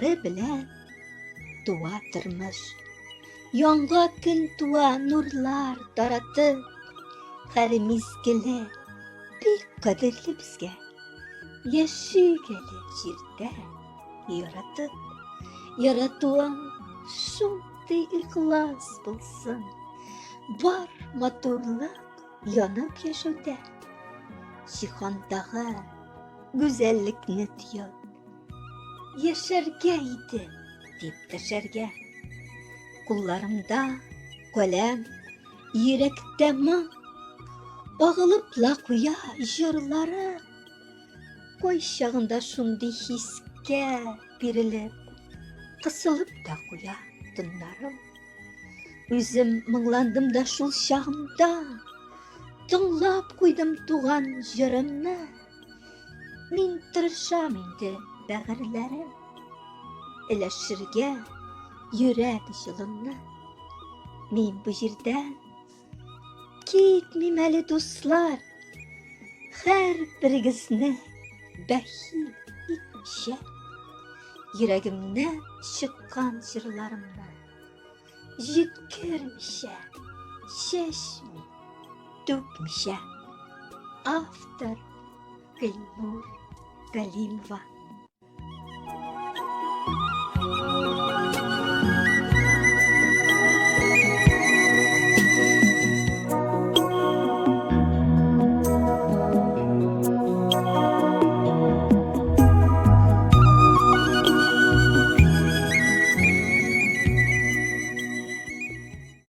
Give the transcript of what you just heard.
Җырлары белән туа тормыш. Яңа көн туа нурлар таратып. Һәр мизгеле бик кадерле безгә. Яшик әле җирдә яратып. Яратуың шундый ихлас булсын. Бар матурлык янып яшәүдә. Җиһандагы гүзәллекне тоеп. Яшәргә иде дип тәшәргә. Кулларымда каләм, йөрәктә моң. Агылып ла куя җырлары. Кайчагында шундый хискә бирелеп, кысылып та куя тыннарым. Үзем моңландым да шул чагында, тыңлап куйдым туган җырымны. Мин тырышам инде, бәгырьләрем, өләшергә йөрәк җылымны. Мин бу җирдән китмим әле, дуслар, һәр берегезне бәхил итмичә, йөрәгемнән чыккан җырларымны җиткермичә, чәчми, түкмичә. Автор Гөлнур Галимова.